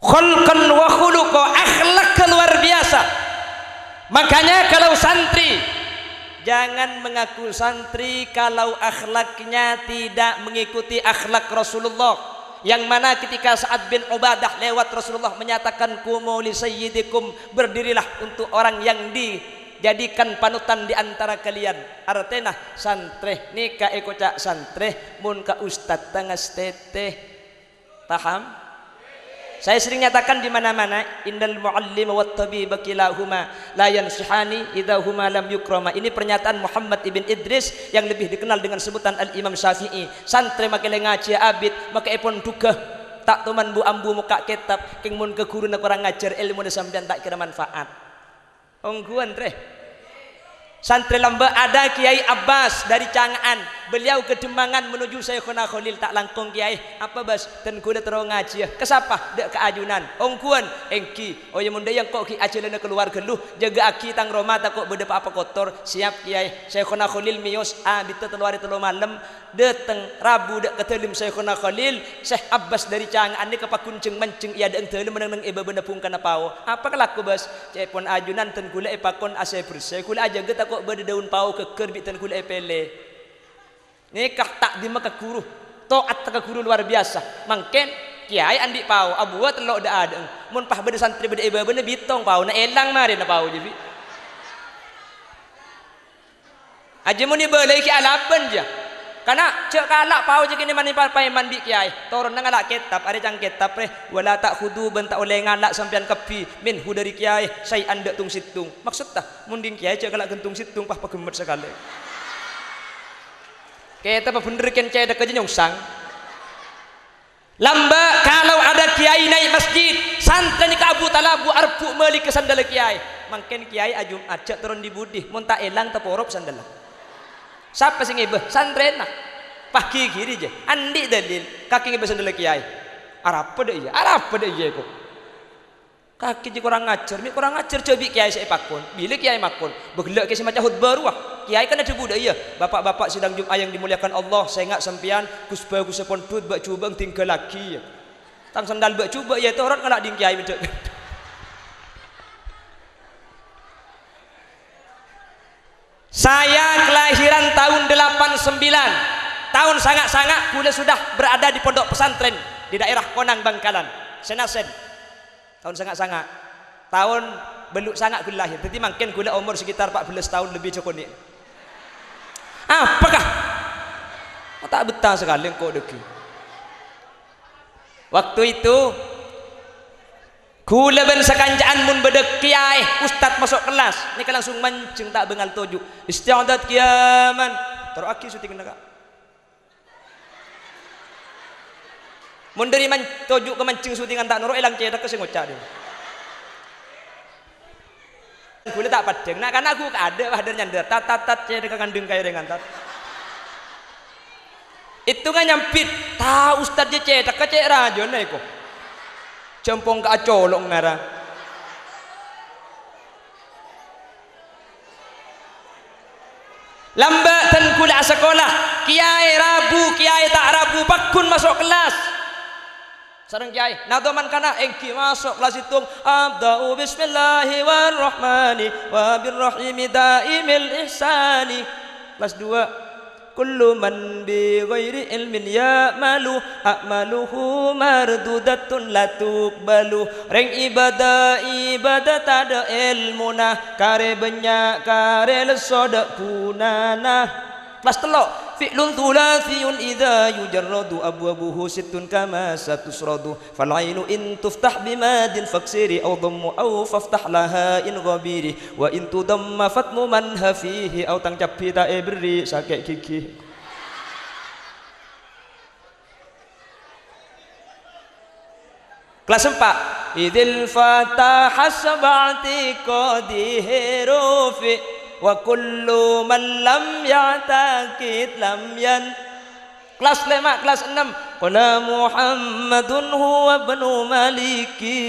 Khalqan wa khuluqa, akhlak luar biasa. Makanya kalau santri, jangan mengaku santri kalau akhlaknya tidak mengikuti akhlak Rasulullah. Yang mana ketika Sa'ad bin Ubadah lewat, Rasulullah menyatakan, "Qumu li sayyidikum," berdirilah untuk orang yang di jadikan panutan di antara kalian. Artèna, santrè nèka èkoca' santrè mon ka ustadhdhâ ngastètè. Paham? Saya sering nyatakan di mana-mana, "Innal muallima wat tabiba kilahuma la yansihani idza huma lam yukrama." Ini pernyataan Muhammad ibn Idris yang lebih dikenal dengan sebutan Al-Imam Syafi'i. Santrè makè lè ngajhiyâ abit, makè èpon dhugâ. Ta' toman bu-ambu mokka' kètab, kèng mon ka ghuruna korang ajhâr, èlmona sampèyan ta' kèra manfaat. Ongghuwân, rè. Santrè lambâ' ada Kiai Abbas dari Canga'an. Beliau ke Demangan menuju Syaikhona Kholil, ta' langkong, "Kiai, apa, Bas?" "Dân ghulâ terro ngajhiyâ." "Ka sapa?" "Dâ' ka ajunan." "Ongghuwân?" "Èngghi." "Oh, iyâ, mon dâ' iyâ engko' ghi' ajhâlâna ka lowar ghâllu, jâgâ'âghi tang roma tako' bâdâ pa-apa kotor." "Siap, Kiai." Syaikhona Kholil mèyos abiddhâ tello arè tello malem. Dâteng rabu dâ' ka dâlem Syaikhona Kholil, Syekh Abbas dâri Canga'an nèka paggun jhâng-manjhâng è adâ'na dâlem neng-enneng è bâbâna bungkana pao. "Apa kalako, Bas?" "Ca'èpon ajunan dân ghulâ èpakon asè-bersè, ghulâ ajâgâ tako' bâdâ dâun pao ghâgghâr bi' dân ghulâ èpèlè." Nèka ta'dhimma ka ghuru, to'atta ka ghuru luar biyasa. Mangkèn, kiyaè andi' pao, abuwâ tello' dâ'-adâ'na. Mon pas bâdâ santrè bâdâ è bâbâna, bitong paona, èlang marèna pao jiyâ bi'. Ajâ mon èbâlâi ghi' alabân, jâ. Kana', jâ' kala' pao jâ kènè' manèpa paèman bi' kiyaè. Toronna ngala' kètab, arè cang kètab, rè. "Wa la ta'khudhu," bân ta' ollè ngala' sampèyan kabbhi, "minhu," dâri kiyaè, "syai'an," dâ' tong-sèttong. Maksodda, mon dhing kiyaè jâ' kala' ghân tong-sèttong, pas paghemmet sakalè. Kètabbhâ bhender kèn cèthagghâ jâ nyongsang. Lambâ', kalau ada kiai naik masjid, santrèna ka abu-talabu arebbhu' malighâ sandalla kiyaè. Mangkèn kiyaè ajum'at jâ' toron dhi-budhi, mon ta' èlang taporop sandalla. Sapa sè ngèbâ? Santrèna. Pas ghighiri jâ, andi' dalil, kakè ngèbâ sandalla kiyaè. Arapa dâ' iyâ? Arapa dâ' iyâ, ko'? Kakè jiyâ korang ajhâr, mè' korang ajhâr jâ' bi' kiyaè sè èpakon. Bilâ kiyaè makon, bâ ghellâ' kè sè maca khotbah rowa. Kiyaè kan adhâbu dâ' iyâ, "Bapak-bapak sidang Jum'ah yang dimuliakan Allah, sènga' sampèyan, Gus Bagus èpon dhut bâ' jhubâ'na tingghâllaghi, yâ. Tang sandal bâ' jhubâ', yâ, torot ngala' dhing kiyaè mèddhâ." Saya kelahiran tahun delapan sembilan. Tahun sanga'-sanga' ghulâ sudah berada di pondok pesantren di daerah Konang, Bangkalan, Senasen. Taon sanga'-sanga'. Taon bâllu' sanga' ghulâ lahir. Dhâddhi mangkèn ghulâ omor sekitar empat belas taon lebbi jâ konè'. Apakah? Ta' bettah sakalè engko' dhâggi'. Waktu itu, ghulâ bân sakanca'an mon bâdâ kiyaè, ustad maso' kellas, nèka langsung manjheng ta' bângal toju'. "Isti'dad, kiyaman." Terro'aghi syutinganna, Ka'. Mon dâri man-, toju' ka manjheng syutingan ta' noro', èlang cèthagghâ sè ngoca' dhâ. Ghulâ ta' peddhâng, na'-kana' ghu kaadâ', wah, dâr nyandâr, tat, tat, tat, cèthagghâ ngandhâng ka èrèngan, tat. Ètongnga nyambit, ta' ustad jâ cèthagghâ cè' rajâna èko. Jâmpong ka acolo' ngara. Lamba' dhân ghulâ asakola, kèyaè rabu, kèyaè ta' rabu, pagghun maso' kellas. Sareng kèyaè, nadoman kana' ènggi maso' kellas sèttong, "Abda'u bismillahi warrahmani wabirrahimi daimil ihsani." Kellas duwâ', "Kullu man bi ghairi ilmin ya'malu, a'maluhu mardudatun la tuqbalu." Rèng ibâdâ, ibâdâ tadâ' èlmona, karè bânnya', karè lesso dâ' ghunana. Kellas tello', "Fi'lun thulatsiyun idza yujarradu abwabuhu sittun kama satusradu. Fal ainu in tuftah bimadin faksiri au dhammu au faftah laha in ghabiri. Wa in tudhamma fatmu manha fihi au tang cabbhi ta' èberri' sakè' ghighi." Kellas empa', "Idzil fata hasba'tiqadi hirufi, wa kullu man lam ya'taqid lam yan." Kellas lèma', kellas ennem, "Qala Muhammadun huwa ibnu Maliki,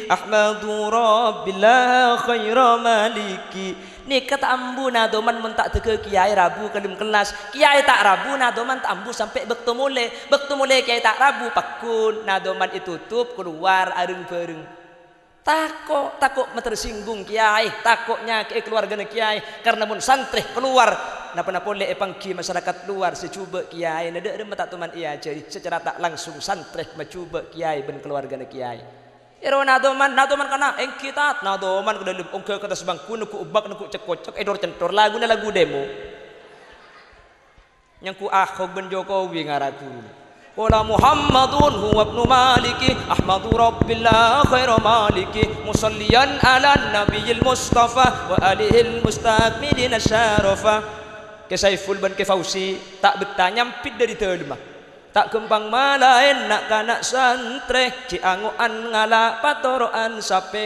ahmadu Rabbillah khaira Maliki." Nèka ta' ambu nadoman mon ta' dâgghâ kèyaè rabu kalem kellas. Kèyaè ta' rabu nadoman ta' ambu sampè' bâkto molè. Bâkto molè kèyaè ta' rabu, pagghun nadoman ètotop, kalowar areng-bhâreng. Tako', tako' matersinggung kèyaè, tako' nyakè'è kalowarghâna kèyaè. Karna mon santrè kalowar, napa-napa polè èpangghi masyarakat lowar sè jhubâ' kèyaè, na dâ' remma ta' toman èajhâri, sacara ta' langsung santrè majhubâ' kèyaè bân kalowarghâna kèyaè. Èro nadoman, nadoman kana', ènggi tat, nadoman ka dâlem, ongghâ ka attas bangku, neggu' obbak, neggu' cek-kocek, èdor-cendor, laguna lagu demo. Nyanggu Ahok bân Jokowi ngara ghuruna. Qala Muhammadun huwa ibnu Maliki, ahmadu Rabbillah khaira Maliki, musalliyan ala nabiyil Mustafa wa alihil mustakmilina syarafa. Kè Saiful bân Kè Fauzi ta' bettah nyambit dâri dâlemma. Ta' ghâmpang malaèn na'-kana' santrè, ghi' ango'an ngala' patoro'an sapè.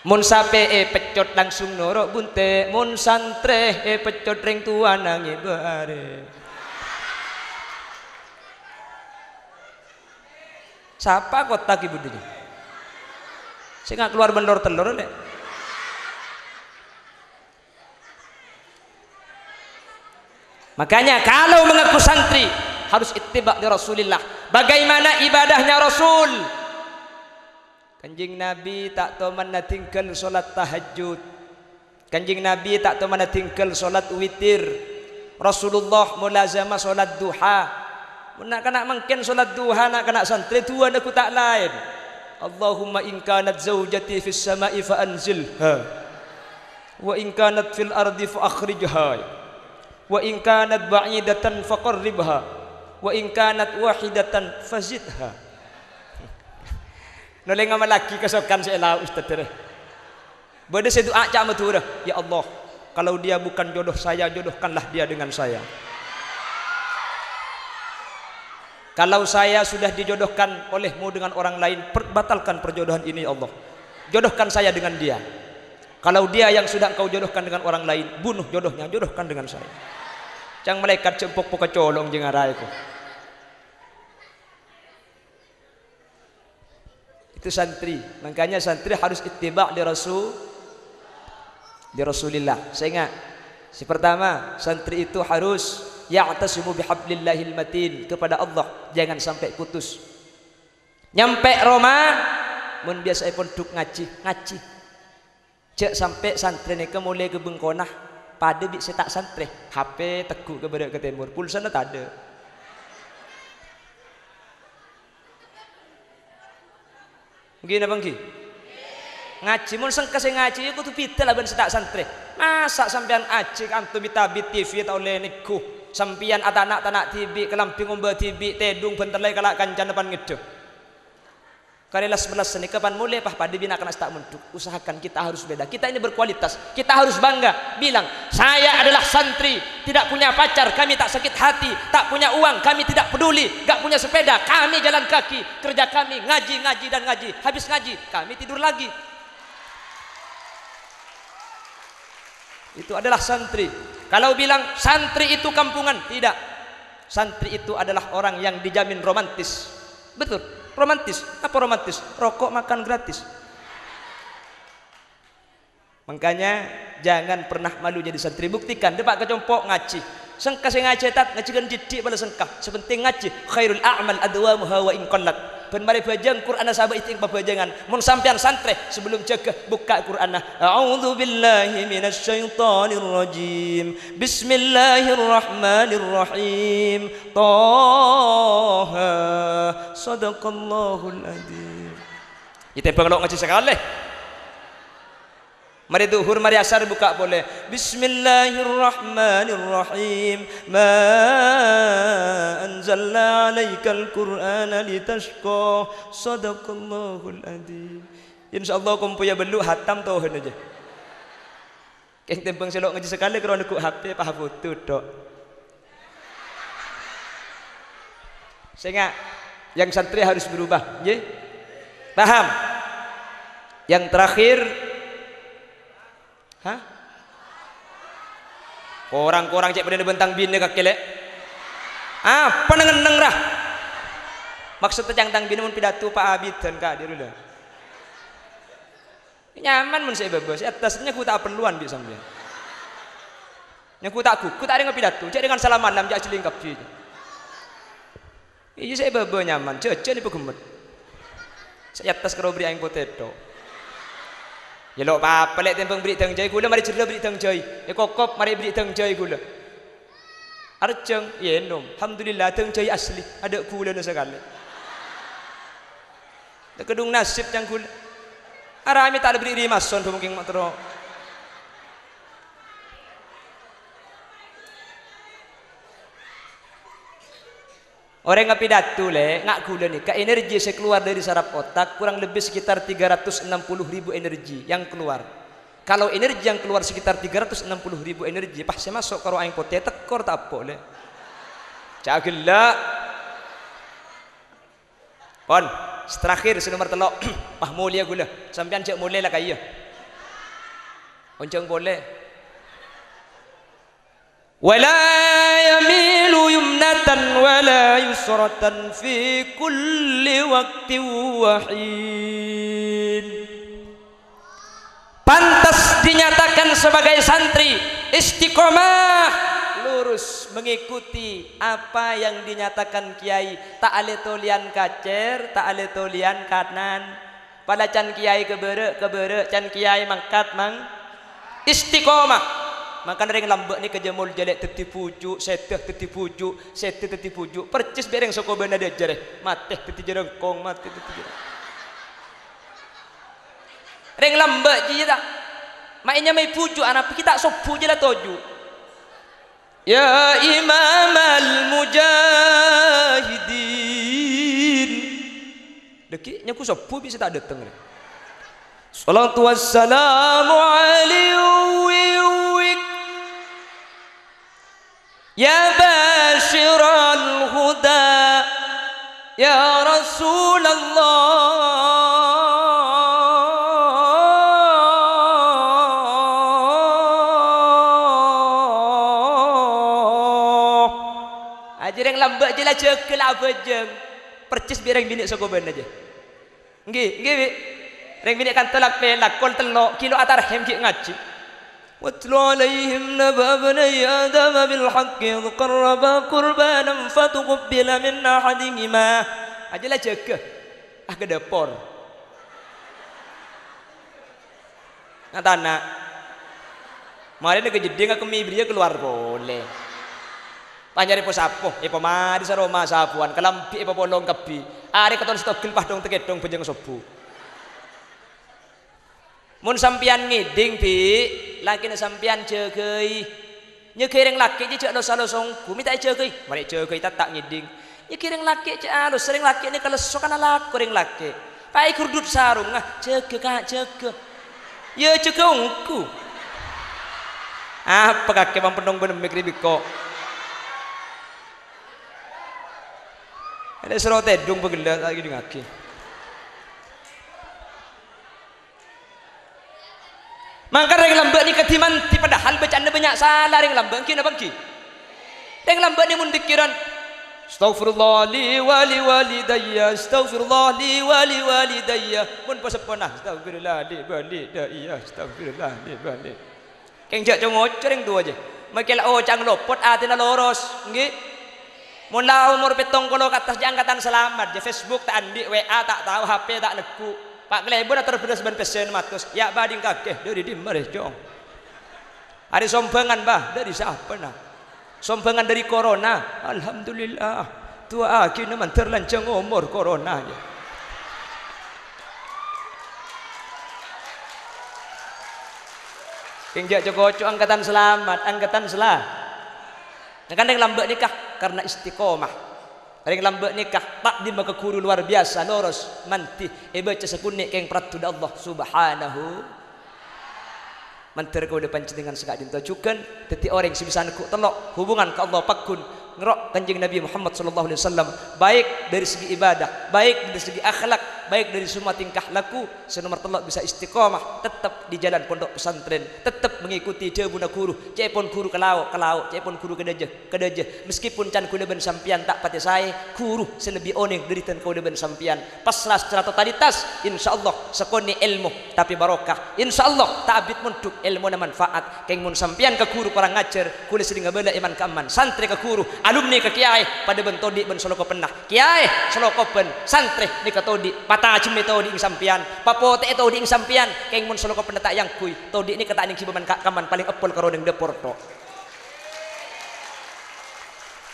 Mon sapè èpeccot langsung noro' bunte', mon santrè èpeccot rèng towana ngèbâ arè. Sapa kotta ghi' budina? Sènga' kalowar bân lor-tellor, Lè'. Makanya, kalau mengaku santri, harus ittiba' li Rasulillah. Bagaimana ibadahnya Rasul? Kanjeng Nabi ta' tomanna dinggal sholat tahajjud. Kanjeng Nabi ta' tomanna dinggal sholat witir. Rasulullah mulazamah sholat duha. Mon na'-kana' mangkèn sholat duha, na'-kana' santrè du'a lagu ta' laèn. "Allahumma in kanat zaujati fis sama'i fa anzilha. Wa in kanat fil ardi fa akhrijha. Wa in kanat ba'idatan fa qarribha. Wa in kanat wahidatan fa zidha." Nolè ngamallaghi kasokan sè èlaok, Ustaz, dârâ. Bâdâ sè du'a ca' Madhurâ, "Ya Allah, kalau dia bukan jodoh saya, jodohkanlah dia dengan saya. Kalau saya sudah dijodohkan olehmu dengan orang lain, per-, batalkan perjodohan ini, ya Allah. Jodohkan saya dengan dia. Kalau dia yang sudah engkau jodohkan dengan orang lain, bunuh jodohnya, jodohkan dengan saya." Ca'na malaèkat jhâ' pok-pok ka colong jhâ' ngaraè ko. Itu santri. Makanya santri harus ittiba' li Rasul, li Rasulillah. Saya ingat, yang pertama, santri itu harus ya'tasimu bihablillahil matin, kepada Allah, jangan sampai putus. Nyampè roma, mon biyasaè pondhuk ngajhi, ngajhi. Jhâ' sampè' santrè nèka molè ka bengkona padâ bi' sè ta' santrè. H P tegghu' ka bârâ' ka tèmor, pulsana tadâ'. Ènggi napa ènggi? Ngajhi, mon sengka sè ngajhi, ya kodhu bhidhâ la bân sè ta' santrè. Masa' sampèyan ajhi kanto bit-abit T V ta' ollè neggu'? Sampèyan atana'-tana' dhibi', kalambhi ngomba dhibi', tèdung bhântallè kala' kancana pan ngeddhâ. Karè las-mellas sanèka pan molè, pah, padâ bi' na'-kana' sè ta' mondhuk. Usahakan kita harus beda. Kita ini berkualitas. Kita harus bangga. Bilang, "Saya adalah santri, tidak punya pacar, kami tak sakit hati, tak punya uang, kami tidak peduli, gak punya sepeda, kami jalan kaki, kerja kami ngaji, ngaji, dan ngaji. Habis ngaji, kami tidur lagi." Itu adalah santri. Kalau bilang, "Santri itu kampungan," tidak. Santri itu adalah orang yang dijamin romantis. Betul, romantis. Apa romantis? Rokok makan gratis. Makanya, jangan pernah malu jadi santri. Buktikan, dâpa' ka compo' ngajhi. Sengka sè ngajhi, Tat, ngajhi kan didik pala sengka. Sè penting ngajhi, "Khairul a'mal adwamuha wa in qallat." Bân marè bhâjâng Qur'anna sabâ' istighfar bhâjângan. Mon sampèyan santrè, sebelum jâgâ, bukka' Qur'anna. A'udzubillahi minasyaitonirrajim. Bismillahirrahmanirrahim. Taha. Sadaqallahul adzim. Ètèmbhâng lo' ngajhi sakalè. Marè dhuhur, marè asar bukka' polè. Bismillahirrahmanirrahim. Ma anzalna 'alaikal Qur'ana litasyqa. Sadaqallahul adzim. Insyaallah kompoyya bâllu' hatam tohon ajâ. Kèng tèmbhâng sè lo' ngajhi sakalè karo neggu' H P, pas foto tok. Sènga', yang santri harus berubah, ngghi? Paham? Yang terakhir, hah? Korang-korang cè' padâna bân tang binè kakè, lè'. Apa neng-enneng, ra? Maksudnya cang tang binè mon pidato pa abidan, Kak, di dulu. Nyaman mon sè è bâbâ, sè attas nyèngko ta' parlowan bi' sampèyan. Nyèngko ta' ghugu, ta' rèng apidato, jhâ' rèng sala malem, jhâ' ajhelling kabbhi. Iyâ, sè è bâbâ nyaman, jhâjhân èpaghemmet. Sè è attas karo bherri' aèng potè tok. Yâ lo' papa lè' tèmbhâng bherri' dângjâi ghulâ, marè jherrâ bherri' dângjâi. Èkokop marè bherri' dângjâi ghulâ. Arjhâng, yâ ènom. Alhamdulillah, dângjâi asli, adâ' ghulâna sakalè. Tèkadhung nasib cangghul. Aramè ta' la bherri' rimason, bhungkèng ma' terro. Orèng apidato, lè', nga' ghulâ nèka, energi sè kalowar dâri saraf otak kurang lebih sekitar tiga ratus enam puluh ribu energi yang keluar. Kalau energi yang keluar sekitar tiga ratus enam puluh ribu energi, pas sè maso' karo aèng potè, tèkor ta' eppo', lè'. Jhâ' ghellâ'. Pon, sè terakhir, sè nomer tello'. Wah, molèya ghulâ. Sampèyan jhâ' molè la ka'iyâ. Onjhâng polè. "Wa la yamilu yumnatan wa la yusratan fi kulli waqtin wa hin." Pantas dinyatakan sebagai santri istiqomah, lurus mengikuti apa yang dinyatakan kiai, ta' alè-tolèyan kacèr, ta' alè-tolèyan kanan. Pala can kiai ka bârâ', ka bârâ', can kiai mangkat, mang-, istiqomah. Mangkana rèng lambâ' nèka jhâ' mol jhâ' lè' dhâddhi bhuju', sèdhâ dhâddhi bhuju', sèdhâ dhâddhi bhuju'. Percis bi' rèng sokobâna dâjâ rè, matè dhâddhi jhârângkong, matè dhâddhi jhârângkong. Rèng lambâ' jiyâ ta'? Ma' ènyamaè bhuju', anapa ghi' ta' sobbhu jiyâ la toju'? Ya Imamal Mujahidin. Dhâggi' nyèngko sobbhu bi' sè ta' dâteng rè. Shalatu wassalamu alaihi. Ya basyiral huda, ya Rasulullah. Ajâ rèng lambâ' jiyâ la jâgâ la abhâjâng. Percis bi' rèng binè' sokobâna jiyâ. Ènggi, ènggi, Bi'. Rèng binè' kanto la pèlak, kol tello', kilo atarhim ghi' ngajhi. "Watlu 'alaihim naba'a bani Adama bil haqqi idh qarraba qurbanan fatuqubila min ahadihima." Ajâ la jâgâ. Ah, ka dâpor. Ngatana. Marèna ka jeddhing akemmè bâriyâ kalowar polè. Pas nyarè po-sapo, èpamarè saroma sapowan, kalambhi èpapolong kabbhi. Arè katon sè togel pas dhung-tèkèdhung bhâjâng sobbhu. Mon sampèyan ngèdhing, Bi', lakèna sampèyan jâgâi. Nyèghâi rèng lakè' jiyâ jhâ' los-alos ongghu, mè' ta' èjâgâi. Marè èjâgâi, ta', ta' ngèdhing. Nyèghâi rèng lakè' jhâ' alos, rèng lakè' nèka lesso kan alako rèng lakè'. Paè gurdut sarongnga, "Jâgâ, Ka', jâgâ." Yâ, jâgâ ongghu. Apa kakè mampennong bân mik rè biko? Lè' soro tèdhung pagella' ta' èdhingngaghi. Mangka rèng lambâ' nèka dimandhi, padahal bâca'anna bânnya' sala rèng lambâ', ènggi napa ènggi? Rèng lambâ' nè mon dikkiran, Astaghfirullah li wa li walidayya, astaghfirullah li wa li walidayya. Mon paseppona, astaghfirullah li wa li dayya, astaghfirullah li wa li. Kèng jhâ' co-ngoco rèng towa jâ. Makè la oca'na lopot, atèna loros, ngghi. Mon la omor pèttong polo ka attas jâ' angkatan salamet, jâ' Facebook ta' andi', W A ta' tao, H P ta' neggu'. Pa' kalèbun ator bherrâs bân pèssèna matos, ya' bâding kakè, dâri dimma rè, Cong? Arè sombhângan, Bah, dâri sapa, na? Sombhângan dâri corona. Alhamdulillah. Du'aaghina mandhâr lanjhâng omor corona, ya. Kèng jhâ' co-ngoco angkatan salamet, angkatan sala-, kan rèng lambâ' nèka karena istiqomah. Rèng lambâ' nèka ta'dhimma ka ghuru lowar biyasa, loros, mandhi, èbâca sakonè' kèng paraddhuna Allah Subhanahu. Mandhâr kaulâ panjhennengngan saka'dinto jhughân dhâddhi orèng sè bisa neggu' tello' hubungan ka Allah pagghun nèro' Kanjeng Nabi Muhammad sallallahu alaihi wasallam, baik dari segi ibadah, baik dari segi akhlak, baik dari semua tingkah laku. Sè nomer tello' bisa istiqomah, tetep di jalan pondok pesantren, tetep mengikuti dhâbuna ghuru, ca'èpon ghuru ka lao', ka lao', ca'èpon ghuru ka dâjâ, ka dâjâ. Meskipun can kaulâ bân sampèyan ta' patè saè, ghuru sè lebbi onèng dâri dân kaulâ bân sampèyan. Pasra secara totalitas, insyaallah sakonè' èlmo, tapè barokah. Insyaallah ta' abit mondhuk, èlmona manfaat. Kèng mon sampèyan ka ghuru korang ajhâr, kaulâ sennengnga bâlâ èman-ka'emman. Santrè ka ghuru, alumni ka kèyaè, padâ bân todi' bân solokopenna. Kèyaè, solokopen, santrè nèka todi', patajhemmè todi'èng sampèyan, papotè'è todi'èng sampèyan. Kèng mon solokopenna ta' èangghuy, todi' nèka ta' nèng ghibâ man-, ka'emman, palèng eppol karo nèng dâpor, tho.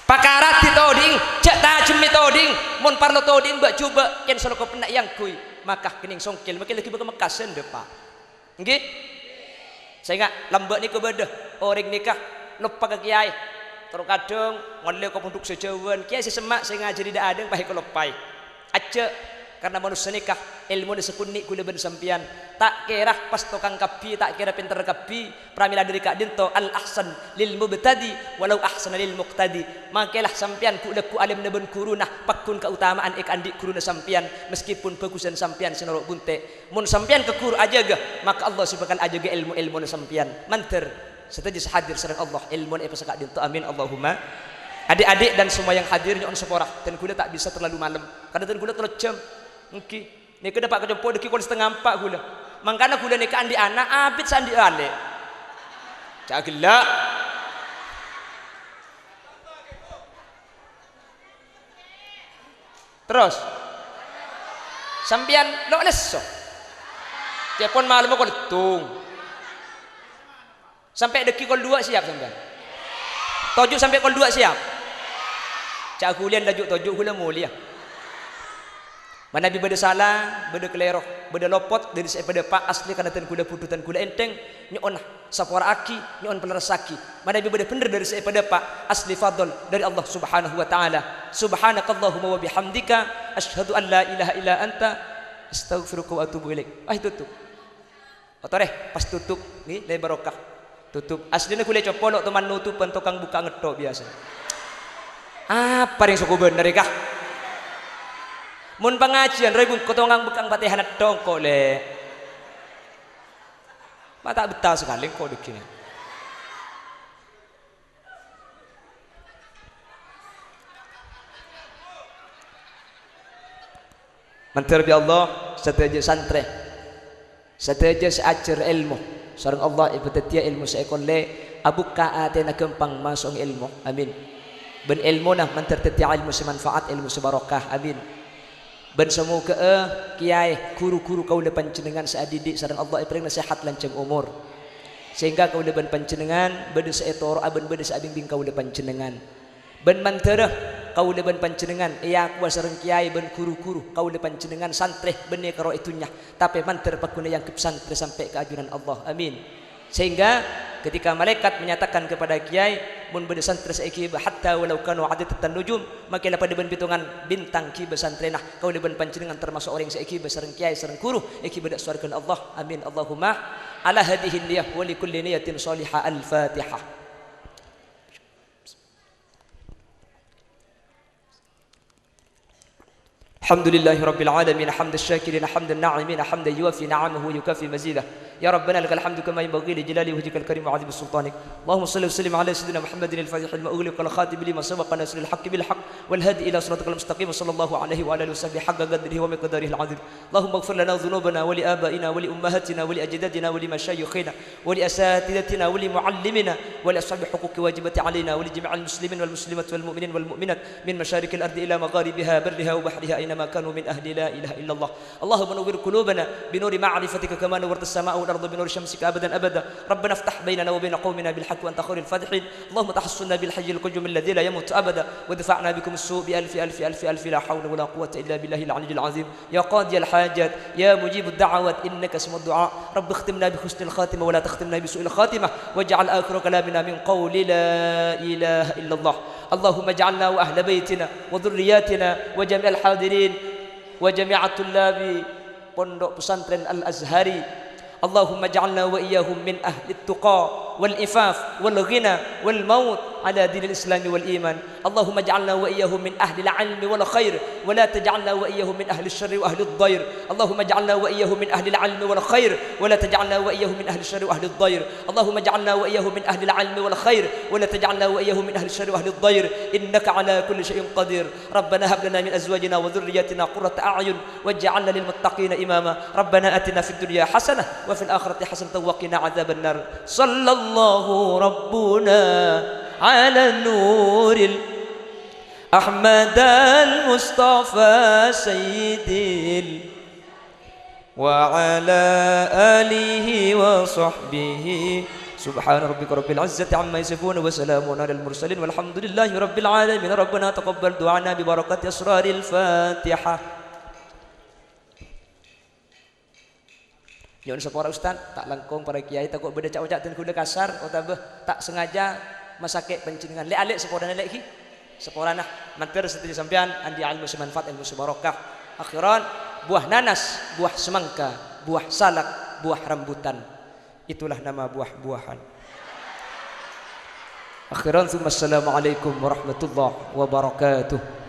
Pakaradhi todi'èng, jhâ' tajhemmè todi'èng, mon parlo todi'èng bâ'-jhubâ', kèng solokopenna èangghuy, maka kènèng songkèl, makè laghi bâ' ka Mekka sè endâ', Pa'. Ngghi? Sènga' lambâ' nèko bâdâ orèng nèka loppa ka kèyaè. Terkadang ngollè ka pondhuk sè jhâuwân, kèyaè sè semma' sè ngajhâri dâ'-adâ'na pas èkaloppaè. Ajjhâ', karna manossa nèka èlmona sakonè' kaulâ bân sampèyan. Ta' kèra pas tokang kabbhi, ta' kèra pènter kabbhi, pramèla dâri ka'dinto, al-ahsan lil mubtadi walau ahsana lil muqtadi. Makèla sampèyan ghu'-lagghu' alèmna bân ghuruna, pagghun kaotama'an èkaandi' ghuruna sampèyan, meskipun bhâghusân sampèyan sè noro' bunte'. Mon sampèyan ka ghuru ajâgâ, maka Allah sè bhâkal ajâgâ èlmo-èlmona sampèyan. Mandhâr, sadhâjâ sè hadir sareng Allah, èlmona èpasaka'dinto. Amin, Allahumma. Adik-adik dan semua yang hadir, nyo'on sapora. Dân ghulâ ta' bisa terlalu malem. Karna dân ghulâ tello jam. Èngghi. Nèka dâpa' ka compo' dâggi' kol satengnga empa' ghulâ. Mangkana ghulâ nèka andi' ana', abit sè andi' alè'. Jhâ' ghellâ'. Terros, sampèyan lo' lesso. Ca'èpon malemma kol tung. Sampè' dâggi' kol duwâ' siap sampèyan? Toju' sampè' kol duwâ' siap? Jhâ' ghuliyân laju toju' ghulâ molèya. Manabi bâdâ sala, bâdâ kalèro, bâdâ lopot dâri sè èpadâpa', asli karna dân ghulâ budhu, dân ghulâ ènthèng, nyo'ona sapora'aghi, nyo'on palerressaghi. Manabi bâdâ bhendher dâri sè èpadâpa', asli fadl dâri Allah Subhanahu wa Ta'ala. Subhanakallahumma wa bihamdika, asyhadu an la ilaha illa anta, astaghfiruka wa atubu ilaik. Ah, ètotop. Otorè, pas totop, ngghi, lè barokah. Totop. Aslina ghulâ ècopolo' toman notop bân tokang bukka' ngetthok biyasa. Apa rèng soko bhendher, èka? Mon pangajiyân, rowa bungko tokang bukka' Fatihah ngetthok, engko', lè. Ma' ta' bettah sakalè, engko' dâggingnga. Mandhâr bi' Allah, sadhâjâ santrè, sadhâjâ sè ajhâr èlmo sareng Allah èpadhâddhiyâ èlmo sè èkollè, abukka' atèna ghâmpang maso'aghi èlmo. Amin. Bân èlmona mandhâr dhâddhiyâ èlmo sè manfaat, èlmo sè barokah. Amin. Bân samoghâ'â kèyaè, ghuru-ghuru kaulâ panjhennengngan sè adhidhi' sareng Allah èparèngana sehat lanjhâng omor, sehingga kaulâ bân panjhennengngan bâdâ sè ètoro'a bân bâdâ sè abingbing kaulâ panjhennengngan. Bân mandhârâ kaulâ bân panjhennengngan èakowa sareng kèyaè bân ghuru-ghuru kaulâ panjhennengngan santrè bânnè karo è dhunnya, tapè mandhâr pagghun èangghep santrè sampè' ka ajunan Allah. Amin. Sehingga ketika malaikat menyatakan kepada kèyaè, mon bâdâ santrè sè èghibâ, hatta walau kanu adadatan nujum, makè la padâ bân bitongan bintang ghibâ santrèna, kaulâ bân panjhennengngan termasuk orèng sè èghibâ sareng kèyaè sareng ghuru, èghibâ dâ' sowarghâna Allah. Amin, Allahumma. Ala hadhihi niyah wa li kulli niyatin shalihah. Al-Fatihah. Alhamdulillahi rabbil alamin, hamdas syakirin, hamdan na'imin, hamdan yuwafi ni'amahu wa yukafi mazidah. يا ربنا لك الحمد كما ينبغي لجلال وجهك الكريم وعظيم سلطانك. اللهم صل وسلم على سيدنا محمد الفاتح لما أغلق والخاتم لما سبق ناصر الحق بالحق والهادي إلى صراطك المستقيم، صلى الله عليه وعلى آله وصحبه حق قدره ومقداره العظيم. اللهم اغفر لنا ذنوبنا ولآبائنا ولأمهاتنا ولأجدادنا ولمشايخنا ولأساتذتنا ولمعلمينا ولأصحاب الحقوق الواجبة علينا ولجميع المسلمين والمسلمات والمؤمنين والمؤمنات من مشارق الأرض إلى مغاربها برها وبحرها أينما كانوا من أهل لا إله إلا الله. اللهم نور قلوبنا بنور معرفتك كما نورت السماء والأرض بنور شمسك أبدا أبدا. ربنا افتح بيننا وبين قومنا بالحق وأنت خير الفاتحين. اللهم تحصنا بالحي القيوم الذي لا يموت أبدا، وادفعنا بكم السوء بألف ألف ألف ألف لا حول ولا قوة إلا بالله العلي العظيم. يا قاضي الحاجات، يا مجيب الدعوات، إنك سميع الدعاء. رب اختمنا بحسن الخاتمة ولا تختمنا بسوء الخاتمة، واجعل آخر كلامنا من قول لا إله إلا الله. اللهم اجعلنا وأهل بيتنا وذرياتنا وجميع الحاضرين وجميع طلاب Pondok Pesantren Al-Azhari. اللهم اجعلنا وإياهم من أهل التقى والعفاف والغنى والموت على دين الإسلام والإيمان. اللهم اجعلنا وإياهم من أهل العلم والخير، ولا تجعلنا وإياهم من أهل الشر وأهل الضير. اللهم اجعلنا وإياهم من أهل العلم والخير، ولا تجعلنا وإياهم من أهل الشر وأهل الضير. اللهم اجعلنا وإياهم من أهل العلم والخير، ولا تجعلنا وإياهم من أهل الشر وأهل الضير، إنك على كل شيء قدير. ربنا هب لنا من أزواجنا وذرياتنا قرة أعين واجعلنا للمتقين إماما. ربنا آتنا في الدنيا حسنة وفي الآخرة حسنة وقنا عذاب النار. صلى الله ربنا على النور ال-، أحمد المصطفى سيد ال-، وعلى آله وصحبه. سبحان ربك رب العزة عما يصفون وسلام على المرسلين والحمد لله رب العالمين. ربنا تقبل دعانا ببركة أسرار الفاتحة. Nyo'on sapora, Ustad, ta' langkong para kèyaè, tako' bâdâ ca'-oca' dân kaulâ kasar otabâ ta' sengaja masakè' panjhennengngan. Lè'-alè' saporana lè' ghi. Saporana, mandhâr sadhâjâ sampèyan andi' ilmu sè manfaat, ilmu sè barokah. Akhiran, buah nanas, buah semangka, buah salak, buah rambutan. Itulah nama buah-buahan. Akhiran, tsumma assalamualaikum warahmatullahi wabarakatuh.